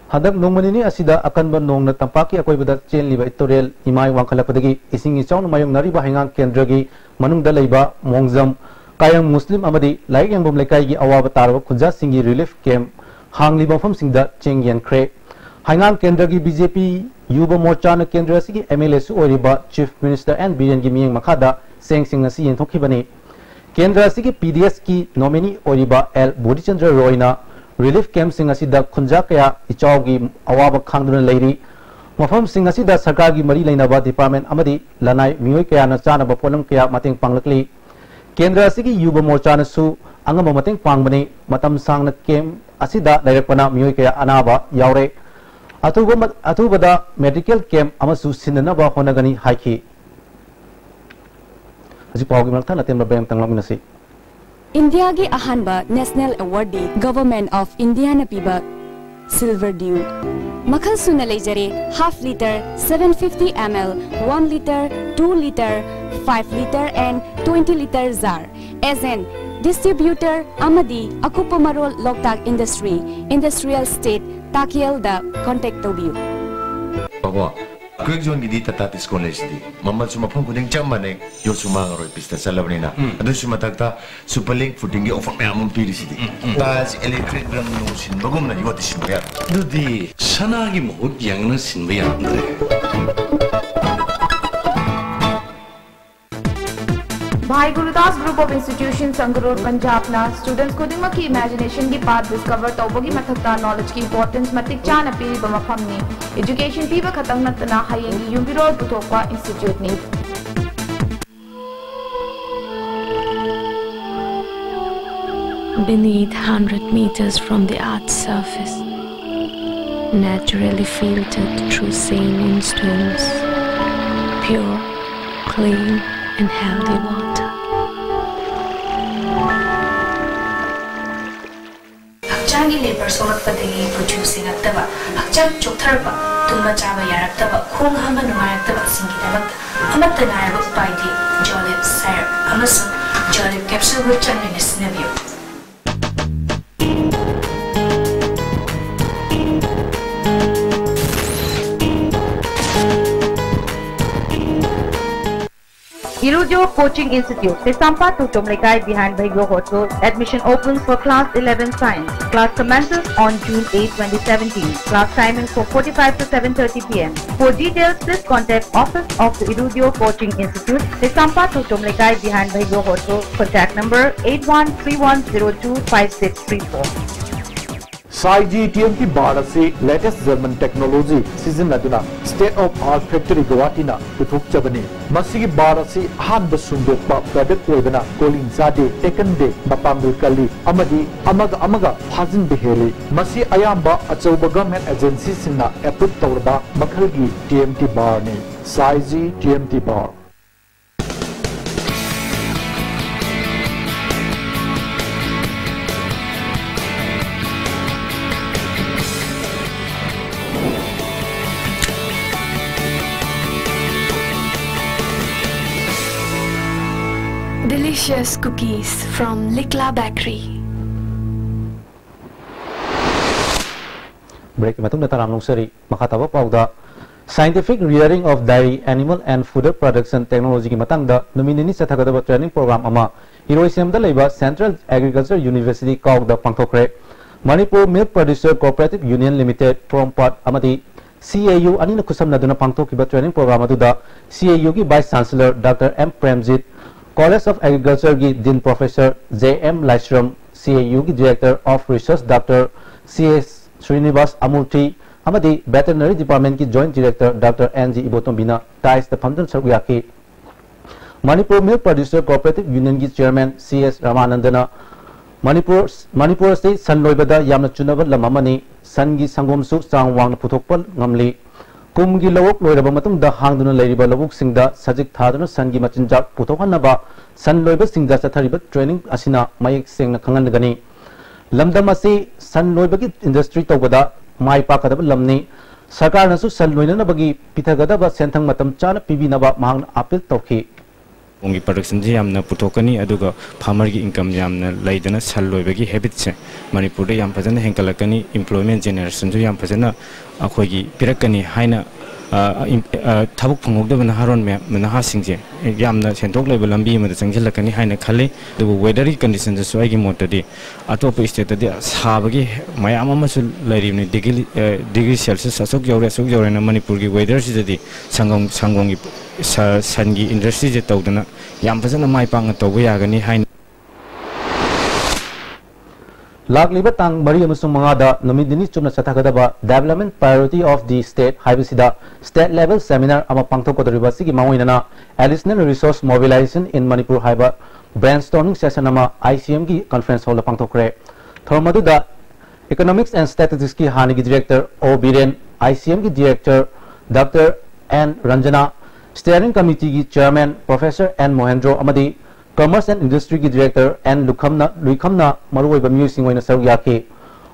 ꯍꯟꯗꯛ ꯅꯣꯡꯃ ꯅꯤꯅꯤ ꯑꯁꯤꯗ ꯑꯀꯟꯕ ꯅꯣꯡꯅ ꯇꯝꯄꯥꯛꯀꯤ ꯑꯀꯣꯏꯕꯗ ꯆꯦꯜꯂꯤꯕ ꯇꯨꯔꯦꯜ ꯏꯃꯥꯏ ꯋꯥꯡꯈꯠꯂꯛꯄꯗꯒꯤ ꯏꯁꯤꯡ ꯏꯆꯥꯎꯅ ꯃꯥꯌꯣꯛꯅꯔꯤꯕ ꯍꯩꯉꯥꯡ ꯀꯦꯟꯗ꯭ꯔꯒꯤ ꯃꯅꯨꯡꯗ ꯂꯩꯕ ꯃꯣꯡꯖꯝ, ꯀꯥꯌꯪ ꯃꯨꯁꯂꯤꯝ ꯑꯃꯗꯤ ꯂꯥꯏꯔꯤꯛ ꯌꯦꯡꯐꯝ ꯂꯩꯀꯥꯏꯒꯤ ꯑꯋꯥꯕ ꯇꯥꯔꯕ ꯈꯨꯟꯖꯥꯁꯤꯡꯒꯤ ꯔꯤꯂꯤꯐ ꯀꯦꯝꯞ ꯍꯥꯡꯂꯤꯕ ꯃꯐꯝꯁꯤꯡꯗ ꯆꯦꯡ ꯌꯦꯟꯈ꯭ꯔꯦ꯫ ꯍꯩꯉꯥꯡ ꯀꯦꯟꯗ꯭ꯔꯒꯤ ꯕꯤ ꯖꯦ ꯄꯤ ꯌꯨꯕ ꯃꯣꯔꯆꯥꯅ ꯀꯦꯟꯗ꯭ꯔ ꯑꯁꯤꯒꯤ ꯑꯦꯝ ꯑꯦꯜ ꯑꯦꯁꯨ ꯑꯣꯏꯔꯤꯕ ꯆꯤꯐ ꯃꯤꯅꯤꯁꯇꯔ ꯑꯦꯟ ꯕꯤꯔꯦꯟꯒꯤ ꯃꯤꯠꯌꯦꯡ ꯃꯈꯥꯗ ꯆꯦꯡꯁꯤꯡ ꯑꯁꯤ ꯌꯦꯟꯊꯣꯛꯈꯤꯕꯅꯤ꯫ ꯀꯦꯟꯗ꯭ꯔ ꯑꯁꯤꯒꯤ ꯄꯤ ꯗꯤ ꯑꯦꯁꯀꯤ ꯅꯣꯃꯤꯅꯤ ꯑꯣꯏꯔꯤꯕ ꯑꯦꯜ ꯕꯣꯙꯤꯆꯟꯗ꯭ꯔ ꯔꯣꯏꯅ ꯔꯤꯂꯤꯐ ꯀꯦꯝꯞꯁꯤꯡ ꯑꯁꯤꯗ ꯈꯨꯟꯖꯥ ꯀꯌꯥ ꯏꯆꯥꯎꯒꯤ ꯑꯋꯥꯕ ꯈꯥꯡꯗꯨꯅ ꯂꯩꯔꯤ꯫ ꯃꯐꯝꯁꯤꯡ ꯑꯁꯤꯗ ꯁꯔꯀꯥꯔꯒꯤ ꯃꯔꯤ ꯂꯩꯅꯕ ꯗꯤꯄꯥꯔꯠꯃꯦꯟ ꯑꯃꯗꯤ ꯂꯅꯥꯏ ꯃꯤꯑꯣꯏ ꯀꯌꯥꯅ ꯆꯥꯅꯕ ꯄꯣꯠꯂꯝ ꯀꯌꯥ ꯃꯇꯦꯡ ꯄꯥꯡꯂꯛꯂꯤ꯫ ꯀꯦꯟꯗ꯭ꯔ ꯑꯁꯤꯒꯤ ꯌꯨꯕ ꯃꯣꯔꯆꯥꯅꯁꯨ ꯑꯉꯝꯕ ꯃꯇꯦꯡ ꯄꯥꯡꯕꯅꯤ꯫ ꯃꯇꯝ ꯁꯥꯡꯅ ꯀꯦꯝꯞ ꯑꯁꯤꯗ ꯂꯩꯔꯛꯄꯅ ꯃꯤꯑꯣꯏ ꯀꯌꯥ ꯑꯅꯥꯕ ꯌꯥꯎꯔꯦ꯫ ꯑꯊꯨꯕ ꯃ-, ꯑꯊꯨꯕꯗ ꯃꯦꯗꯤꯀꯦꯜ ꯀꯦꯝꯞ ꯑꯃꯁꯨ ꯁꯤꯟꯅꯅꯕ ꯍꯣꯠꯅꯒꯅꯤ ꯍꯥꯏꯈꯤ꯫ ꯍꯧꯖꯤꯛ ꯄꯥꯎꯒꯤ ꯃꯔꯛ ꯊꯠꯅ ꯑꯇꯦꯟꯕ ꯕ꯭ꯔꯦꯛ ꯑꯃꯇꯪ ꯂꯧꯃꯤꯟꯅꯁꯤ꯫ ꯏꯟꯗꯤꯌꯥꯒꯤ ꯑꯍꯥꯟꯕ ꯅꯦꯁꯅꯦꯜ ꯑꯦꯋꯥꯔꯗꯤ ꯒꯚꯔꯟꯃꯦꯟꯠ ꯑꯣꯐ ꯏꯟꯗꯤꯌꯥꯅ ꯄꯤꯕ ꯁꯤꯜꯚꯔ ꯗ꯭ꯌꯨ꯫ ꯃꯈꯜ ꯁꯨꯅ ꯂꯩꯖꯔꯦ, half litre, seven fifty ml, one litre, two litre, five litre and twenty litre jar꯫ As an distributor ꯑꯃꯗꯤ ꯑꯀꯨꯞꯄ ꯃꯔꯣꯜ ꯂꯣꯛꯇꯥꯛ ꯏꯟꯗꯁꯇ꯭ꯔꯤ, ꯏꯟꯗꯁꯇ꯭ꯔꯤꯌꯦꯜ ꯁ꯭ꯇꯦꯠ, ꯇꯥꯀꯦꯜꯗ contact ꯇꯧꯕꯤꯌꯨ꯫ ꯀꯣ, ꯀ꯭ꯋꯤꯛ ꯖꯣꯟꯒꯤꯗꯤ ꯇꯥꯇꯥ ꯇꯤꯁꯀꯣ ꯂꯩꯁꯤꯗꯤ, ꯃꯃꯜꯁꯨ ꯃꯐꯝ ꯈꯨꯗꯤꯡ ꯆꯞ ꯃꯥꯟꯅꯩ, ꯌꯣꯠꯁꯨ ꯃꯥꯡꯉꯔꯣꯏ, ꯄꯤꯁꯇ ꯆꯠꯂꯕꯅꯤꯅ꯫ ꯎꯝ꯫ ꯑꯗꯨꯁꯨ ꯃꯊꯛꯇ super link footing ꯒꯤ offer ꯃꯌꯥꯝ ꯑꯃ ꯄꯤꯔꯤꯁꯤꯗꯤ꯫ ꯎꯝ, ꯎꯝ꯫ ꯇꯥꯏꯜꯁ, electric ꯔꯪ ꯅꯨꯡ ꯁꯤꯟꯕꯒꯨꯝꯅ ꯌꯣꯠꯇꯤ ꯁꯤꯟꯕ ꯌꯥꯗꯦ꯫ ꯑꯗꯨꯗꯤ ꯁꯅꯥꯒꯤ ꯃꯍꯨꯠ ꯌꯦꯡꯅ ꯁꯤꯟꯕ ꯌꯥꯔꯝꯗ꯭ꯔꯦ꯫ Bhai Gurudas Group of Institutions, Sangrur, ꯄꯟꯖꯥꯕꯅ students ꯈꯨꯗꯤꯡꯃꯛꯀꯤ imagination ꯒꯤ path discover ꯇꯧꯕꯒꯤ ꯃꯊꯛꯇ knowledge ꯀꯤ importance ꯃꯇꯤꯛ ꯆꯥꯅ ꯄꯤꯔꯤꯕ ꯃꯐꯝꯅꯤ꯫ Education ꯄꯤꯕ ꯈꯛꯇꯪ ꯅꯠꯇꯅ ꯍꯌꯦꯡꯒꯤ ꯌꯨꯝꯕꯤꯔꯣꯜ ꯄꯨꯊꯣꯛꯄ institute ꯅꯤ꯫ Beneath, hundred meters from the earth's surface, naturally filtered through saline streams, pure, clean, and healthy water. ꯍꯛꯆꯥꯡꯒꯤ ꯂꯦꯄꯔ ꯁꯣꯛꯂꯛꯄꯗꯒꯤ ꯀꯨꯆꯨ ꯁꯦꯡꯉꯛꯇꯕ, ꯍꯛꯆꯥꯡ ꯆꯣꯛꯊꯔꯛꯄ, ꯇꯨꯝꯕ ꯆꯥꯕ ꯌꯥꯔꯛꯇꯕ, ꯈꯣꯡ ꯍꯥꯝꯕ ꯅꯨꯡꯉꯥꯏꯔꯛꯇꯕꯁꯤꯡꯒꯤꯗꯃꯛꯇ ꯑꯃꯠꯇ ꯉꯥꯏꯔꯕ ꯎꯄꯥꯏꯗꯤ Jolib syrup ꯑꯃꯁꯨꯡ Jolib capsule ꯒ ꯆꯥꯟꯕꯤꯅ ꯁꯤꯖꯤꯟꯅꯕꯤꯌꯨ꯫ Irudio Coaching Institute, Kaisampad Tuchom Lekai behind Bhaigo Hotel. Admission opens for class eleven science. Class commences on June eighth, twenty seventeen. Class timings for forty-five to seven thirty p m. For details, please contact Office of the Irudio Coaching Institute, Kaisampad Tuchom Lekai behind Bhaigo Hotel. Contact number eight one three one zero two five six three four. Saiji T M T bar ꯑꯁꯤ latest German technology ꯁꯤꯖꯤꯟꯅꯗꯨꯅ state of art factory ꯒꯧꯍꯥꯇꯤꯅ ꯄꯨꯊꯣꯛꯆꯕꯅꯤ꯫ ꯃꯁꯤꯒꯤ bar ꯑꯁꯤ ꯑꯍꯥꯟꯕ ꯁꯨꯡꯗꯣꯛꯄ product ꯑꯣꯏꯕꯅ cooling ꯆꯥꯗꯦ, ꯇꯦꯛꯀꯟꯗꯦ, ꯃꯄꯥꯡꯒꯜ ꯀꯜꯂꯤ ꯑꯃꯗꯤ ꯑꯃꯒ ꯑꯃꯒ ꯐꯥꯖꯤꯟꯕ ꯍꯦꯜꯂꯤ꯫ ꯃꯁꯤ ꯑꯌꯥꯝꯕ ꯑꯆꯧꯕ government agency ꯁꯤꯡꯅ approve ꯇꯧꯔꯕ ꯃꯈꯜꯒꯤ T M T bar ꯅꯤ꯫ Saiji T M T bar꯫ Delicious cookies from Likla Bakery. Break ꯃꯇꯨꯡꯗ ꯇꯔꯥꯝ ꯅꯣꯡꯁꯔꯤ꯫ ꯃꯈꯥ ꯇꯥꯕ ꯄꯥꯎꯗ, Scientific Rearing of Dairy Animal and Fodder Production Technology ꯒꯤ ꯃꯇꯥꯡꯗ ꯅꯨꯃꯤꯠ ꯅꯤꯅꯤ ꯆꯠꯊꯒꯗꯕ training program ꯑꯃ ꯏꯔꯣꯏꯁꯦꯝꯗ ꯂꯩꯕ Central Agriculture University ꯀꯥꯎꯗ ꯄꯥꯡꯊꯣꯛꯈ꯭ꯔꯦ꯫ Manipur Milk Producer Cooperative Union Limited, ꯄꯣꯔꯣꯝꯄꯥꯠ ꯑꯃꯗꯤ C A U ꯑꯅꯤꯅ ꯈꯨꯠꯁꯝꯅꯗꯨꯅ ꯄꯥꯡꯊꯣꯛꯈꯤꯕ training program ꯑꯗꯨꯗ C A U ꯒꯤ Vice Chancellor Doctor M Premjit, College of Agriculture ꯒꯤ Dean Professor J M Laishram, C A U ꯒꯤ Director of Research Doctor C S Srinivas ꯑꯃꯨꯔꯊꯤ ꯑꯃꯗꯤ Veterinary Department ꯀꯤ Joint Director Doctor N G ꯏꯕꯣꯇꯣꯝꯕꯤꯅ dais ꯇ ꯐꯝꯗꯨꯅ ꯁꯔꯨꯛ ꯌꯥꯈꯤ꯫ Manipur Milk Producer Cooperative Union ꯒꯤ Chairman C S ꯔꯃꯥꯅꯟꯗꯅ Manipur, Manipur ꯑꯁꯤ ꯁꯟ ꯂꯣꯏꯕꯗ ꯌꯥꯝꯅ ꯆꯨꯅꯕ ꯂꯝ ꯑꯃꯅꯤ, ꯁꯟꯒꯤ ꯁꯪꯒꯣꯝꯁꯨ ꯆꯥꯡ ꯋꯥꯡꯅ ꯄꯨꯊꯣꯛꯄ ꯉꯝꯂꯤ꯫ ꯀꯨꯝꯒꯤ ꯂꯧꯔꯣꯛ ꯂꯣꯏꯔꯕ ꯃꯇꯨꯡꯗ ꯍꯥꯡꯗꯨꯅ ꯂꯩꯔꯤꯕ ꯂꯧꯕꯨꯛꯁꯤꯡꯗ ꯁꯖꯤꯛ ꯊꯥꯗꯨꯅ ꯁꯟꯒꯤ ꯃꯆꯤꯟꯖꯥꯛ ꯄꯨꯊꯣꯛꯍꯟꯅꯕ ꯁꯟ ꯂꯣꯏꯕꯁꯤꯡꯗ ꯆꯠꯊꯔꯤꯕ training ꯑꯁꯤꯅ ꯃꯌꯦꯛ ꯁꯦꯡꯅ ꯈꯪꯍꯟꯒꯅꯤ꯫ ꯂꯝꯗꯝ ꯑꯁꯤ ꯁꯟ ꯂꯣꯏꯕꯒꯤ industry ꯇꯧꯕꯗ ꯃꯥꯏ ꯄꯥꯛꯀꯗꯕ ꯂꯝꯅꯤ꯫ ꯁꯔꯀꯥꯔꯅꯁꯨ ꯁꯟ ꯂꯣꯏꯅꯅꯕꯒꯤ ꯄꯤꯊꯒꯗꯕ ꯁꯦꯟꯊꯪ ꯃꯇꯝ ꯆꯥꯅ ꯄꯤꯕꯤꯅꯕ ꯃꯍꯥꯛꯅ appeal ꯇꯧꯈꯤ꯫ ꯁꯪꯒꯣꯝꯒꯤ production ꯁꯦ ꯌꯥꯝꯅ ꯄꯨꯊꯣꯛꯀꯅꯤ, ꯑꯗꯨꯒ farmer ꯒꯤ income ꯌꯥꯝꯅ ꯂꯩꯗꯅ ꯁꯟ ꯂꯣꯏꯕꯒꯤ habit ꯁꯦ ꯃꯅꯤꯄꯨꯔꯗ ꯌꯥꯝ ꯐꯖꯅ ꯍꯦꯟꯒꯠꯂꯛꯀꯅꯤ, employment generation ꯁꯨ ꯌꯥꯝ ꯐꯖꯅ ꯑꯩꯈꯣꯏꯒꯤ ꯄꯤꯔꯛꯀꯅꯤ ꯍꯥꯏꯅ, ꯑ, ꯏꯝ-, ꯑ, ꯊꯕꯛ ꯐꯪꯍꯧꯗꯕ ꯅꯍꯥꯔꯣꯟ ꯃꯌꯥꯝ, ꯅꯍꯥꯁꯤꯡꯁꯦ ꯌꯥꯝꯅ ꯁꯦꯟꯊꯣꯛ ꯂꯩꯕ ꯂꯝꯕꯤ ꯑꯃꯗ ꯆꯪꯁꯤꯜꯂꯛꯀꯅꯤ ꯍꯥꯏꯅ ꯈꯜꯂꯤ꯫ ꯑꯗꯨꯕꯨ weather ꯒꯤ condition ꯗꯁꯨ ꯑꯩꯒꯤ ꯃꯣꯠꯇꯗꯤ ꯑꯇꯣꯞꯄ state ꯇꯗꯤ ꯁꯥꯕꯒꯤ ꯃꯌꯥꯝ ꯑꯃꯁꯨ ꯂꯩꯔꯤꯕꯅꯤ, degree, ꯑ, degree Celsius ꯑꯁꯨꯛ ꯌꯧꯔꯦ, ꯑꯁꯨꯛ ꯌꯧꯔꯦꯅ ꯃꯅꯤꯄꯨꯔꯒꯤ weather ꯁꯤꯗꯗꯤ ꯁꯪꯒꯣꯝ, ꯁꯪꯒꯣꯝꯒꯤ ꯁ-, ꯁꯟꯒꯤ industry ꯁꯦ ꯇꯧꯗꯅ ꯌꯥꯝ ꯐꯖꯅ ꯃꯥꯏ ꯄꯥꯛꯅ ꯇꯧꯕ ꯌꯥꯒꯅꯤ ꯍꯥꯏꯅ꯫ ꯂꯥꯛꯂꯤꯕ ꯇꯥꯡ ꯃꯔꯤ ꯑꯃꯁꯨꯡ ꯃꯉꯥꯗ ꯅꯨꯃꯤꯠ ꯅꯤꯅꯤ ꯆꯨꯞꯅ ꯆꯠꯊꯒꯗꯕ Development Priority of the State ꯍꯥꯏꯕꯁꯤꯗ state level seminar ꯑꯃ ꯄꯥꯡꯊꯣꯛꯀꯗꯧꯔꯤꯕ ꯑꯁꯤꯒꯤ ꯃꯥꯡꯑꯣꯏꯅꯅ Additional Resource Mobilization in Manipur ꯍꯥꯏꯕ brainstorming session ꯑꯃ I C M ꯒꯤ conference hall ꯗ ꯄꯥꯡꯊꯣꯛꯈ꯭ꯔꯦ꯫ ꯊꯧꯔꯝ ꯑꯗꯨꯗ Economics and Statistics ꯀꯤ ꯍꯥꯟꯅꯒꯤ Director O Biren, I C M ꯒꯤ Director Doctor N Ranjana, Steering Committee ꯒꯤ Chairman Professor ꯑꯦꯟ ꯃꯣꯍꯦꯟꯗ꯭ꯔꯣ ꯑꯃꯗꯤ Commerce and Industry ꯒꯤ Director ꯑꯦꯟ ꯂꯨꯈꯝꯅ, ꯂꯨꯏꯈꯝꯅ ꯃꯔꯨꯑꯣꯏꯕ ꯃꯤꯑꯣꯏꯁꯤꯡ ꯑꯣꯏꯅ ꯁꯔꯨꯛ ꯌꯥꯈꯤ꯫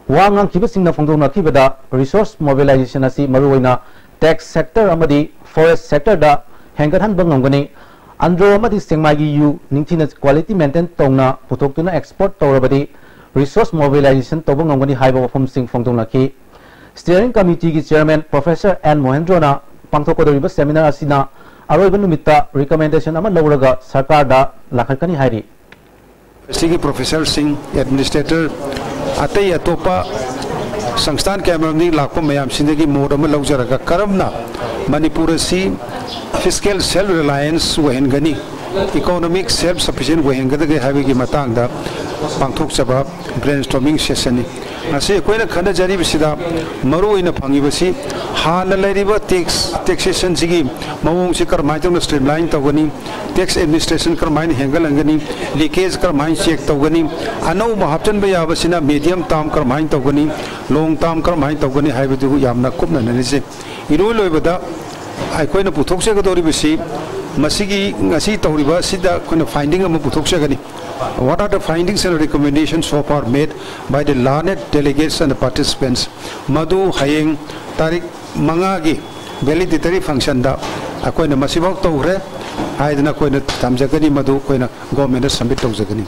ꯋꯥ ꯉꯥꯡꯈꯤꯕꯁꯤꯡꯅ ꯐꯣꯡꯗꯣꯛꯅꯈꯤꯕꯗ, resource mobilization ꯑꯁꯤ ꯃꯔꯨꯑꯣꯏꯅ tax sector ꯑꯃꯗꯤ forest sector ꯗ ꯍꯦꯟꯒꯠꯍꯟꯕ ꯉꯝꯒꯅꯤ꯫ ꯑꯟꯗ꯭ꯔꯣ ꯑꯃꯗꯤ ꯁꯦꯡꯃꯥꯏꯒꯤ ꯌꯨ ꯅꯤꯡꯊꯤꯅ quality maintain ꯇꯧꯅ ꯄꯨꯊꯣꯛꯇꯨꯅ export ꯇꯧꯔꯕꯗꯤ resource mobilization ꯇꯧꯕ ꯉꯝꯒꯅꯤ ꯍꯥꯏꯕ ꯋꯥꯐꯝꯁꯤꯡ ꯐꯣꯡꯗꯣꯛꯅꯈꯤ꯫ Steering Committeeꯒꯤ Chairman Professor N ꯃꯣꯍꯦꯟꯗ꯭ꯔꯣꯅ ꯄꯥꯡꯊꯣꯛꯀꯗꯧꯔꯤꯕ seminar ꯑꯁꯤꯅ ꯑꯔꯣꯏꯕ ꯅꯨꯃꯤꯠꯇ recommendation ꯑꯃ ꯂꯧꯔꯒ ꯁꯔꯀꯥꯔꯗ ꯂꯥꯈꯠꯀꯅꯤ ꯍꯥꯏꯔꯤ꯫ ꯁꯤꯒꯤ professorꯁꯤꯡ, administrator, ꯑꯇꯩ ꯑꯇꯣꯞꯄ ꯁꯪꯁꯊꯥꯟ ꯀꯌꯥꯃꯔꯨꯝꯗꯒꯤ ꯂꯥꯛꯄ ꯃꯌꯥꯝꯁꯤꯡꯗꯒꯤ ꯃꯣꯠ ꯑꯃ ꯂꯧꯖꯔꯒ ꯀꯔꯝꯅ ꯃꯅꯤꯄꯨꯔ ꯑꯁꯤ fiscal self reliance ꯑꯣꯏꯍꯟꯒꯅꯤ, economic self sufficient ꯑꯣꯏꯍꯟꯒꯗꯒꯦ ꯍꯥꯏꯕꯒꯤ ꯃꯇꯥꯡꯗ ꯄꯥꯡꯊꯣꯛꯆꯕ brainstorming sessionꯅꯤ꯫ ꯉꯁꯤ ꯑꯩꯈꯣꯏꯅ ꯈꯟꯅꯖꯔꯤꯕꯁꯤꯗ ꯃꯔꯨꯑꯣꯏꯅ ꯐꯪꯉꯤꯕꯁꯤ ꯍꯥꯟꯅ ꯂꯩꯔꯤꯕ tax, taxationꯁꯤꯒꯤ ꯃꯑꯣꯡꯁꯤ ꯀꯔꯝꯍꯥꯏꯅ ꯇꯧꯅ streamline ꯇꯧꯒꯅꯤ, tax administration ꯀꯔꯝꯍꯥꯏꯅ ꯍꯦꯟꯒꯠꯍꯟꯒꯅꯤ, leakage ꯀꯔꯝꯍꯥꯏꯅ check ꯇꯧꯒꯅꯤ, ꯑꯅꯧꯕ ꯍꯥꯞꯆꯤꯟꯕ ꯌꯥꯕꯁꯤꯅ medium term ꯀꯔꯝꯍꯥꯏꯅ ꯇꯧꯒꯅꯤ, long term ꯀꯔꯝꯍꯥꯏꯅ ꯇꯧꯒꯅꯤ ꯍꯥꯏꯕꯗꯨ ꯌꯥꯝꯅ ꯀꯨꯞꯅ ꯅꯩꯅꯖꯩ꯫ ꯏꯔꯣꯏ ꯂꯣꯏꯕꯗ ꯑꯩꯈꯣꯏꯅ ꯄꯨꯊꯣꯛꯆꯒꯗꯧꯔꯤꯕꯁꯤ ꯃꯁꯤꯒꯤ ꯉꯁꯤ ꯇꯧꯔꯤꯕ ꯑꯁꯤꯗ ꯑꯩꯈꯣꯏꯅ finding ꯑꯃ ꯄꯨꯊꯣꯛꯆꯒꯅꯤ꯫ What are the findings and recommendations so far made by the learned delegates and the participants? ꯃꯗꯨ ꯍꯌꯦꯡ ꯇꯥꯔꯤꯛ ꯃꯉꯥꯒꯤ valedictory functionꯗ ꯑꯩꯈꯣꯏꯅ ꯃꯁꯤꯐꯥꯎ ꯇꯧꯈ꯭ꯔꯦ ꯍꯥꯏꯗꯅ ꯑꯩꯈꯣꯏꯅ ꯊꯝꯖꯒꯅꯤ, ꯃꯗꯨ ꯑꯩꯈꯣꯏꯅ governmentꯗ submit ꯇꯧꯖꯒꯅꯤ꯫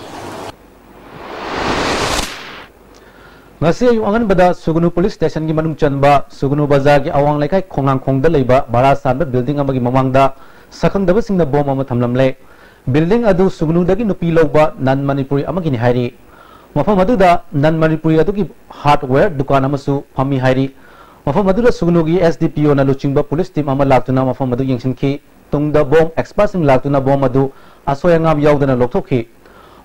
ꯉꯁꯤ ꯑꯌꯨꯛ ꯑꯉꯟꯕꯗ ꯁꯨꯒꯅꯨ police stationꯒꯤ ꯃꯅꯨꯡ ꯆꯟꯕ ꯁꯨꯒꯅꯨ ꯕꯖꯥꯔꯒꯤ ꯑꯋꯥꯡ ꯂꯩꯀꯥꯏ ꯈꯣꯡꯅꯥꯡꯈꯣꯡꯗ ꯂꯩꯕ ꯚꯔꯥ ꯁꯥꯟꯕ building ꯑꯃꯒꯤ ꯃꯃꯥꯡꯗ ꯁꯛꯈꯪꯗꯕꯁꯤꯡꯅ bomb ꯑꯃ ꯊꯝꯂꯝꯂꯦ꯫ Building ꯑꯗꯨ ꯁꯨꯒꯅꯨꯗꯒꯤ ꯅꯨꯄꯤ ꯂꯧꯕ non Manipuri ꯑꯃꯒꯤꯅꯤ ꯍꯥꯏꯔꯤ꯫ ꯃꯐꯝ ꯑꯗꯨꯗ non Manipuri ꯑꯗꯨꯒꯤ hardware ꯗꯨꯀꯥꯟ ꯑꯃꯁꯨ ꯐꯝꯃꯤ ꯍꯥꯏꯔꯤ꯫ ꯃꯐꯝ ꯑꯗꯨꯗ ꯁꯨꯒꯅꯨꯒꯤ S D P Oꯅ ꯂꯨꯆꯤꯡꯕ police team ꯑꯃ ꯂꯥꯛꯇꯨꯅ ꯃꯐꯝ ꯑꯗꯨ ꯌꯦꯡꯁꯤꯟꯈꯤ꯫ ꯇꯨꯡꯗ bomb expertꯁꯤꯡ ꯂꯥꯛꯇꯨꯅ bomb ꯑꯗꯨ ꯑꯁꯣꯏ ꯑꯉꯥꯝ ꯌꯥꯎꯗꯅ ꯂꯧꯊꯣꯛꯈꯤ꯫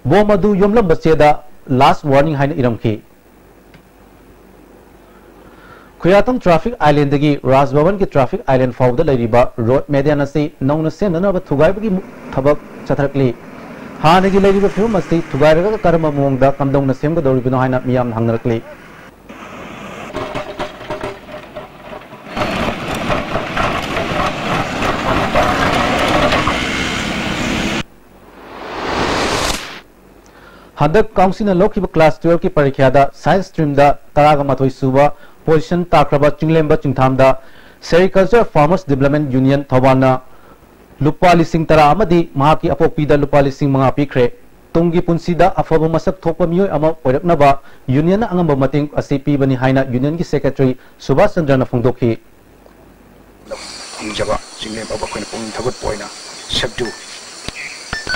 Bomb ꯑꯗꯨ ꯌꯣꯝꯂꯝꯕ ꯆꯦꯗ last warning ꯍꯥꯏꯅ ꯏꯔꯝꯈꯤ꯫ ꯈꯨꯌꯥꯊꯣꯡ traffic islandꯗꯒꯤ ꯔꯥꯖ ꯚꯕꯟꯒꯤ traffic island ꯐꯥꯎꯕꯗ ꯂꯩꯔꯤꯕ road median ꯑꯁꯤ ꯅꯧꯅ ꯁꯦꯝꯅꯅꯕ ꯊꯨꯒꯥꯏꯕꯒꯤ ꯊꯕꯛ ꯆꯠꯊꯔꯛꯂꯤ꯫ ꯍꯥꯟꯅꯒꯤ ꯂꯩꯔꯤꯕ ꯐꯤꯕꯝ ꯑꯁꯤ ꯊꯨꯒꯥꯏꯔꯒ ꯀꯔꯝꯕ ꯃꯑꯣꯡꯗ ꯀꯝꯗꯧꯅ ꯁꯦꯝꯒꯗꯧꯔꯤꯕꯅꯣ ꯍꯥꯏꯅ ꯃꯤꯌꯥꯝꯅ ꯍꯪꯅꯔꯛꯂꯤ꯫ ꯍꯟꯗꯛ councilꯅ ꯂꯧꯈꯤꯕ class twelveꯀꯤ ꯄꯔꯤꯈ꯭ꯌꯥꯗ science streamꯗ ꯇꯔꯥꯒ ꯃꯥꯊꯣꯏ ꯁꯨꯕ position ꯇꯥꯈ꯭ꯔꯕ ꯆꯤꯡꯂꯦꯝꯕ ꯆꯤꯡꯊꯥꯝꯗ Sericulture Farmers Development Union ꯊꯧꯕꯥꯜꯅ ꯂꯨꯄꯥ ꯂꯤꯁꯤꯡ ꯇꯔꯥ ꯑꯃꯗꯤ ꯃꯍꯥꯛꯀꯤ ꯑꯄꯣꯛꯄꯤꯗ ꯂꯨꯄꯥ ꯂꯤꯁꯤꯡ ꯃꯉꯥ ꯄꯤꯈ꯭ꯔꯦ꯫ ꯇꯨꯡꯒꯤ ꯄꯨꯟꯁꯤꯗ ꯑꯐꯕ ꯃꯁꯛ ꯊꯣꯛꯄ ꯃꯤꯑꯣꯏ ꯑꯃ ꯑꯣꯏꯔꯛꯅꯕ ꯌꯨꯅꯤꯌꯟꯅ ꯑꯉꯝꯕ ꯃꯇꯦꯡ ꯑꯁꯤ ꯄꯤꯕꯅꯤ ꯍꯥꯏꯅ ꯌꯨꯅꯤꯌꯟꯒꯤ ꯁꯦꯀ꯭ꯔꯦꯇꯔꯤ ꯁꯨꯕꯥꯁ ꯆꯟꯗ꯭ꯔꯅ ꯐꯣꯡꯗꯣꯛꯈꯤ꯫ ꯐꯪꯖꯕ ꯆꯤꯡꯂꯦꯝ ꯑꯗꯨꯕꯨ ꯑꯩꯈꯣꯏꯅ ꯄꯨꯛꯅꯤꯡ ꯊꯧꯒꯠꯄ ꯑꯣꯏꯅ ꯁꯦꯕꯗꯨ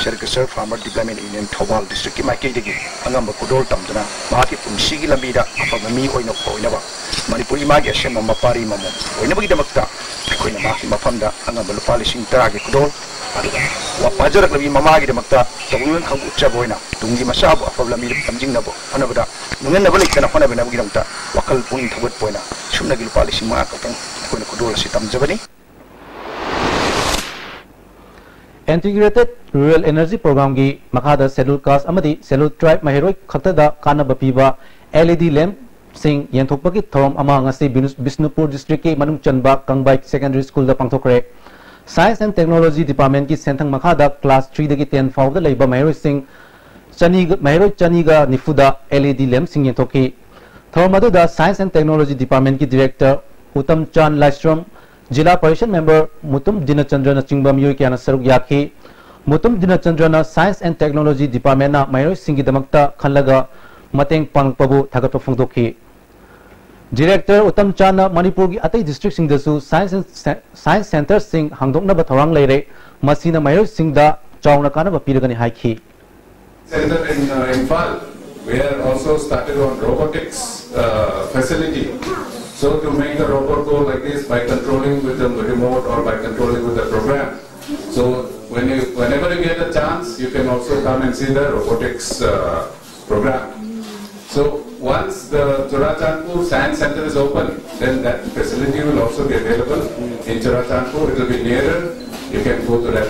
sericulture farmer development union Thoubal ꯗꯤꯁꯇ꯭ꯔꯤꯛꯀꯤ ꯃꯥꯏꯀꯩꯗꯒꯤ ꯑꯉꯝꯕ ꯈꯨꯗꯣꯜ ꯇꯝꯗꯨꯅ ꯃꯍꯥꯛꯀꯤ ꯄꯨꯟꯁꯤꯒꯤ ꯂꯝꯕꯤꯗ ꯑꯐꯕ ꯃꯤ ꯑꯣꯏꯅ ꯑꯣꯏꯅꯕ, ꯃꯅꯤꯄꯨꯔ ꯏꯃꯥꯒꯤ ꯑꯁꯦꯡꯕ ꯃꯄꯥꯔꯤ ꯃꯃꯣꯝ ꯑꯣꯏꯅꯕꯒꯤꯗꯃꯛꯇ ꯑꯩꯈꯣꯏꯅ ꯃꯍꯥꯛꯀꯤ ꯃꯐꯝꯗ ꯑꯉꯝꯕ ꯂꯨꯄꯥ ꯂꯤꯁꯤꯡ ꯇꯔꯥꯒꯤ ꯈꯨꯗꯣꯜ, ꯑꯗꯨꯒ ꯋꯥ-, ꯋꯥꯖꯔꯛꯂꯕꯤ ꯃꯃꯥꯒꯤꯗꯃꯛꯇ ꯇꯧꯕꯤꯃꯜ ꯈꯪꯕ ꯎꯠꯆꯕ ꯑꯣꯏꯅ ꯇꯨꯡꯒꯤ ꯃꯆꯥꯕꯨ ꯑꯐꯕ ꯂꯝꯕꯤꯗ ꯂꯝꯖꯤꯡꯅꯕ ꯍꯣꯠꯅꯕꯗ ꯅꯨꯡꯍꯟꯅꯕ ꯂꯩꯇꯅ ꯍꯣꯠꯅꯕꯤꯅꯕꯒꯤꯗꯃꯛꯇ ꯋꯥꯈꯜ ꯄꯨꯛꯅꯤꯡ ꯊꯧꯒꯠꯄ ꯑꯣꯏꯅ ꯁꯨꯞꯅꯒꯤ ꯂꯨꯄꯥ ꯂꯤꯁꯤꯡ ꯃꯉꯥ ꯈꯛꯇꯪ ꯑꯩꯈꯣꯏꯅ ꯈꯨꯗꯣꯜ ꯑꯁꯤ ꯇꯝꯖꯕꯅꯤ꯫ Integrated Rural Energy Programꯒꯤ ꯃꯈꯥꯗ Scheduled Caste ꯑꯃꯗꯤ Scheduled Tribe ꯃꯍꯩꯔꯣꯏ ꯈꯛꯇꯗ ꯀꯥꯟꯅꯕ ꯄꯤꯕ L E D lampꯁꯤꯡ ꯌꯦꯟꯊꯣꯛꯄꯒꯤ ꯊꯧꯔꯝ ꯑꯃ ꯉꯁꯤ ꯕꯤꯅꯨ-, ꯕꯤꯁꯅꯨꯄꯨꯔ districtꯀꯤ ꯃꯅꯨꯡ ꯆꯟꯕ ꯀꯪꯕꯥꯏ Secondary Schoolꯗ ꯄꯥꯡꯊꯣꯛꯈ꯭ꯔꯦ꯫ Science and Technology Departmentꯀꯤ ꯁꯦꯟꯊꯪ ꯃꯈꯥꯗ class threeꯗꯒꯤ ten ꯐꯥꯎꯕꯗ ꯂꯩꯕ ꯃꯍꯩꯔꯣꯏꯁꯤꯡ ꯆꯅꯤ, ꯃꯍꯩꯔꯣꯏ ꯆꯅꯤꯒ ꯅꯤꯐꯨꯗ L E D lampꯁꯤꯡ ꯌꯦꯟꯊꯣꯛꯈꯤ꯫ ꯊꯧꯔꯝ ꯑꯗꯨꯗ Science and Technology Departmentꯀꯤ Director Uttam ꯆꯥꯟ ꯂꯥꯏꯁ꯭ꯔꯝ, ꯖꯤꯂꯥ ꯄꯔꯤꯁꯗ member ꯃꯨꯇꯨꯝ ꯗꯤꯅꯆꯟꯗ꯭ꯔꯅꯆꯤꯡꯕ ꯃꯤꯑꯣꯏ ꯀꯌꯥꯅ ꯁꯔꯨꯛ ꯌꯥꯈꯤ꯫ ꯃꯨꯇꯨꯝ ꯗꯤꯅꯆꯟꯗ꯭ꯔꯅ Science and Technology Departmentꯅ ꯃꯍꯩꯔꯣꯏꯁꯤꯡꯒꯤꯗꯃꯛꯇ ꯈꯜꯂꯒ ꯃꯇꯦꯡ ꯄꯥꯡꯂꯛꯄꯕꯨ ꯊꯥꯒꯠꯄ ꯐꯣꯡꯗꯣꯛꯈꯤ꯫ Director ꯎꯇꯝ ꯆꯥꯟꯅ ꯃꯅꯤꯄꯨꯔꯒꯤ ꯑꯇꯩ districtꯁꯤꯡꯗꯁꯨ science, science centreꯁꯤꯡ ꯍꯥꯡꯗꯣꯛꯅꯕ ꯊꯧꯔꯥꯡ ꯂꯩꯔꯦ, ꯃꯁꯤꯅ ꯃꯍꯩꯔꯣꯏꯁꯤꯡꯗ ꯆꯥꯎꯅ ꯀꯥꯟꯅꯕ ꯄꯤꯔꯒꯅꯤ ꯍꯥꯏꯈꯤ꯫ Center in, uh, Imphal, we are also started on robotics, uh, facility. So to make the robot go like this by controlling with the remote or by controlling with the program. So when you, whenever you get a chance, you can also come and see the robotics, uh, program. So once the Churachandpur Science Center is open, then that facility will also be available in Churachandpur. It will be nearer. You can go to that.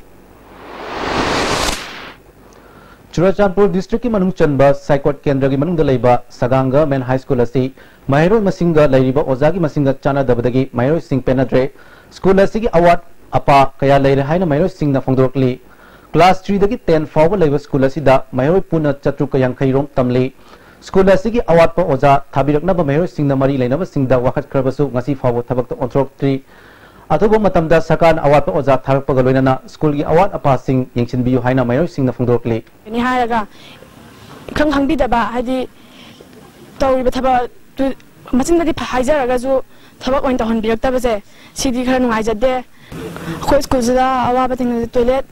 Churachandpur districtꯀꯤ ꯃꯅꯨꯡ ꯆꯟꯕ ꯁꯥꯏꯀꯣꯠ ꯀꯦꯟꯗ꯭ꯔꯒꯤ ꯃꯅꯨꯡꯗ ꯂꯩꯕ ꯁꯒꯥꯡ Government High School ꯑꯁꯤ ꯃꯍꯩꯔꯣꯏ ꯃꯁꯤꯡꯒ ꯂꯩꯔꯤꯕ ꯑꯣꯖꯥꯒꯤ ꯃꯁꯤꯡꯒ ꯆꯥꯟꯅꯗꯕꯗꯒꯤ ꯃꯍꯩꯔꯣꯏꯁꯤꯡ ꯄꯦꯟꯅꯗ꯭ꯔꯦ꯫ School ꯑꯁꯤꯒꯤ ꯑꯋꯥꯠ ꯑꯄꯥ ꯀꯌꯥ ꯂꯩꯔꯦ ꯍꯥꯏꯅ ꯃꯍꯩꯔꯣꯏꯁꯤꯡꯅ ꯐꯣꯡꯗꯣꯔꯛꯂꯤ꯫ Class threeꯗꯒꯤ ten ꯐꯥꯎꯕ ꯂꯩꯕ school ꯑꯁꯤꯗ ꯃꯍꯩꯔꯣꯏ ꯄꯨꯟꯅ ꯆꯥꯇ꯭ꯔꯨꯛꯀ ꯌꯥꯡꯈꯩ ꯔꯣꯝ ꯇꯝꯂꯤ꯫ School ꯑꯁꯤꯒꯤ ꯑꯋꯥꯠꯄ ꯑꯣꯖꯥ ꯊꯥꯕꯤꯔꯛꯅꯕ ꯃꯍꯩꯔꯣꯏꯁꯤꯡꯅ ꯃꯔꯤ ꯂꯩꯅꯕꯁꯤꯡꯗ ꯋꯥꯀꯠꯈ꯭ꯔꯕꯁꯨ ꯉꯁꯤ ꯐꯥꯎꯕ ꯊꯕꯛꯇ ꯑꯣꯟꯊꯣꯔꯛꯇ꯭ꯔꯤ꯫ ꯑꯊꯨꯕ ꯃꯇꯝꯗ ꯁꯔꯀꯥꯔꯅ ꯑꯋꯥꯠꯄ ꯑꯣꯖꯥ ꯊꯥꯔꯛꯄꯒ ꯂꯣꯏꯅꯅ ꯁ꯭ꯀꯨꯜꯒꯤ ꯑꯋꯥꯠ ꯑꯄꯥꯁꯤꯡ ꯌꯦꯡꯁꯤꯟꯕꯤꯌꯨ ꯍꯥꯏꯅ ꯃꯍꯩꯔꯣꯏꯁꯤꯡꯅ ꯐꯣꯡꯗꯣꯔꯛꯂꯤ꯫ ꯅꯤ ꯍꯥꯏꯔꯒ ꯏꯈꯪ ꯈꯪꯕꯤꯗꯕ, ꯍꯥꯏꯗꯤ ꯇꯧꯔꯤꯕ ꯊꯕꯛꯇꯨ ꯃꯆꯤꯟꯗꯗꯤ ꯐ-, ꯍꯥꯏꯖꯔꯒꯁꯨ ꯊꯕꯛ ꯑꯣꯏꯅ ꯇꯧꯍꯟꯕꯤꯔꯛꯇꯕꯁꯦ, ꯁꯤꯗꯤ ꯈꯔ ꯅꯨꯡꯉꯥꯏꯖꯗꯦ꯫ ꯑꯩꯈꯣꯏ ꯁ꯭ꯀꯨꯜꯁꯤꯗ ꯑꯋꯥꯕ ꯊꯦꯡꯅꯕꯁꯦ ꯇꯣꯏꯂꯦꯠ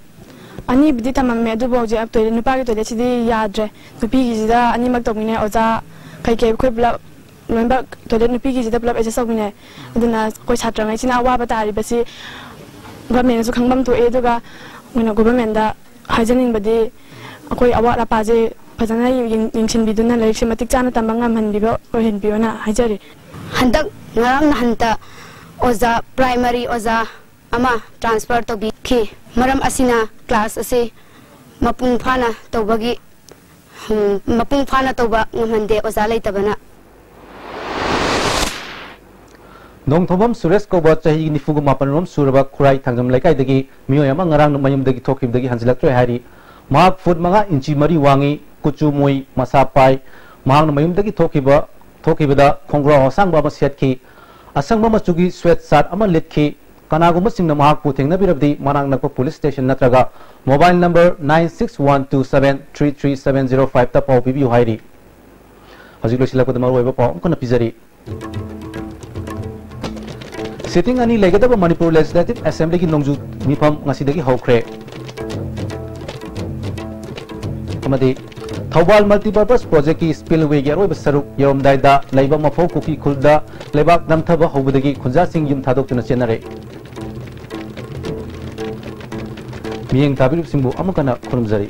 ꯑꯅꯤꯕꯨꯗꯤ ꯊꯝꯃꯝꯃꯦ, ꯑꯗꯨꯕꯨ ꯍꯧꯖꯤꯛ ꯇꯣꯏꯂꯦꯠ, ꯅꯨꯄꯥꯒꯤ ꯇꯣꯏꯂꯦꯠꯁꯤꯗꯤ ꯌꯥꯗ꯭ꯔꯦ꯫ ꯅꯨꯄꯤꯒꯤꯁꯤꯗ ꯑꯅꯤꯃꯛ ꯇꯧꯃꯤꯟꯅꯩ, ꯑꯣꯖꯥ ꯀꯩꯀꯩ ꯑꯩꯈꯣꯏ ꯄꯨꯂꯞ ꯂꯣꯏꯅꯃꯛ ꯇꯣꯏꯂꯦꯠ ꯅꯨꯄꯤꯒꯤꯁꯤꯗ ꯄꯨꯂꯞ ꯑꯦꯗꯖꯁ ꯇꯧꯃꯤꯟꯅꯩ꯫ ꯑꯗꯨꯅ ꯑꯩꯈꯣꯏ ꯁꯥꯇ꯭ꯔꯉꯩꯁꯤꯅ ꯑꯋꯥꯕ ꯇꯥꯔꯤꯕꯁꯤ ꯒꯚꯔꯟꯃꯦꯟꯅꯁꯨ ꯈꯪꯐꯝ ꯊꯣꯛꯑꯦ꯫ ꯑꯗꯨꯒ ꯑꯩꯈꯣꯏꯅ ꯒꯚꯔꯟꯃꯦꯟꯗ ꯍꯥꯏꯖꯅꯤꯡꯕꯗꯤ, ꯑꯩꯈꯣꯏ ꯑꯋꯥꯠ ꯑꯄꯥꯁꯦ ꯐꯖꯅ ꯌꯦꯡ-, ꯌꯦꯡꯁꯤꯟꯕꯤꯗꯨꯅ ꯂꯥꯏꯔꯤꯛꯁꯦ ꯃꯇꯤꯛ ꯆꯥꯅ ꯇꯝꯕ ꯉꯝꯍꯟꯕꯤꯕ ꯑꯣꯏꯍꯟꯕꯤꯌꯣꯅ ꯍꯥꯏꯖꯔꯤ꯫ ꯍꯟꯗꯛ ꯉꯔꯥꯡ ꯅꯍꯥꯟꯇ ꯑꯣꯖꯥ, ꯄ꯭ꯔꯥꯏꯃꯔꯤ ꯑꯣꯖꯥ ꯑꯃ ꯇ꯭ꯔꯥꯟꯁꯐꯔ ꯇꯧꯕꯤꯈꯤ꯫ ꯃꯔꯝ ꯑꯁꯤꯅ ꯀ꯭ꯂꯥꯁ ꯑꯁꯤ ꯃꯄꯨꯡ ꯐꯥꯅ ꯇꯧꯕꯒꯤ, ꯎꯝ, ꯃꯄꯨꯡ ꯐꯥꯅ ꯇꯧꯕ ꯉꯝꯍꯟꯗꯦ ꯑꯣꯖꯥ ꯂꯩꯇꯕꯅ꯫ ꯅꯣꯡꯊꯣꯝꯕꯝ ꯁꯨꯔꯦꯁ ꯀꯧꯕ ꯆꯍꯤ ꯅꯤꯐꯨꯒ ꯃꯥꯄꯟ ꯔꯣꯝ ꯁꯨꯔꯕ ꯈꯨꯔꯥꯏ ꯊꯥꯡꯖꯝ ꯂꯩꯀꯥꯏꯗꯒꯤ ꯃꯤꯑꯣꯏ ꯑꯃ ꯉꯔꯥꯡ ꯃꯌꯨꯝꯗꯒꯤ ꯊꯣꯛꯈꯤꯕꯗꯒꯤ ꯍꯟꯖꯤꯜꯂꯛꯇ꯭ꯔꯦ ꯍꯥꯏꯔꯤ꯫ ꯃꯍꯥꯛ ꯐꯨꯠ ꯃꯉꯥ ꯏꯟꯆꯤ ꯃꯔꯤ ꯋꯥꯡꯉꯤ, ꯀꯨꯆꯨ ꯃꯨꯏ, ꯃꯁꯥ ꯄꯥꯏ꯫ ꯃꯍꯥꯛꯅ ꯃꯌꯨꯝꯗꯒꯤ ꯊꯣꯛꯈꯤꯕ, ꯊꯣꯛꯈꯤꯕꯗ ꯈꯣꯡꯒ꯭ꯔꯥꯎ ꯑꯁꯥꯡꯕ ꯑꯃ ꯁꯦꯠꯈꯤ, ꯑꯁꯪꯕ ꯃꯆꯨꯒꯤ ꯁ꯭ꯋꯦꯠ ꯁꯥꯔꯠ ꯑꯃ ꯂꯤꯠꯈꯤ꯫ ꯀꯅꯥꯒꯨꯝꯕꯁꯤꯡꯅ ꯃꯍꯥꯛꯄꯨ ꯊꯦꯡꯅꯕꯤꯔꯕꯗꯤ ꯃꯅꯥꯛ ꯅꯛꯄ ꯄꯨꯂꯤꯁ ꯁ꯭ꯇꯦꯁꯟ ꯅꯠꯇ꯭ꯔꯒ mobile number nine six one two seven three three seven zero five ꯇ ꯄꯥꯎ ꯄꯤꯕꯤꯌꯨ ꯍꯥꯏꯔꯤ꯫ ꯍꯧꯖꯤꯛ ꯂꯣꯏꯁꯤꯜꯂꯛꯄꯗ ꯃꯔꯨꯑꯣꯏꯕ ꯄꯥꯎ ꯑꯃꯨꯛ ꯍꯟꯅ ꯄꯤꯖꯔꯤ꯫ ꯁꯤꯇꯤꯡ ꯑꯅꯤ ꯂꯩꯒꯗꯕ ꯃꯅꯤꯄꯨꯔ ꯂꯦꯖꯤꯁꯂꯦꯇꯤꯚ ꯑꯦꯁꯦꯝꯕ꯭ꯂꯤꯒꯤ ꯅꯣꯡꯖꯨ ꯃꯤꯐꯝ ꯉꯁꯤꯗꯒꯤ ꯍꯧꯈ꯭ꯔꯦ꯫ ꯑꯃꯗꯤ ꯊꯧꯕꯥꯜ ꯃꯜꯇꯤꯄꯔꯄꯁ ꯄ꯭ꯔꯣꯖꯦꯛꯀꯤ ꯁ꯭ꯄꯤꯜꯋꯦꯒꯤ ꯑꯔꯣꯏꯕ ꯁꯔꯨꯛ ꯌꯧꯔꯝꯗꯥꯏꯗ ꯂꯩꯕ ꯃꯐꯧ ꯀꯨꯀꯤ ꯈꯨꯜꯗ ꯂꯩꯕꯥꯛ ꯅꯝꯊꯕ ꯍꯧꯕꯗꯒꯤ ꯈꯨꯟꯖꯥꯁꯤꯡ ꯌꯨꯝ ꯊꯥꯗꯣꯛꯇꯨꯅ ꯆꯦꯟꯅꯔꯦ꯫ ꯃꯤꯠꯌꯦꯡ ꯇꯥꯕꯤꯔꯤꯕꯁꯤꯡꯕꯨ ꯑꯃꯨꯛ ꯍꯟꯅ ꯈꯨꯔꯨꯝꯖꯔꯤ꯫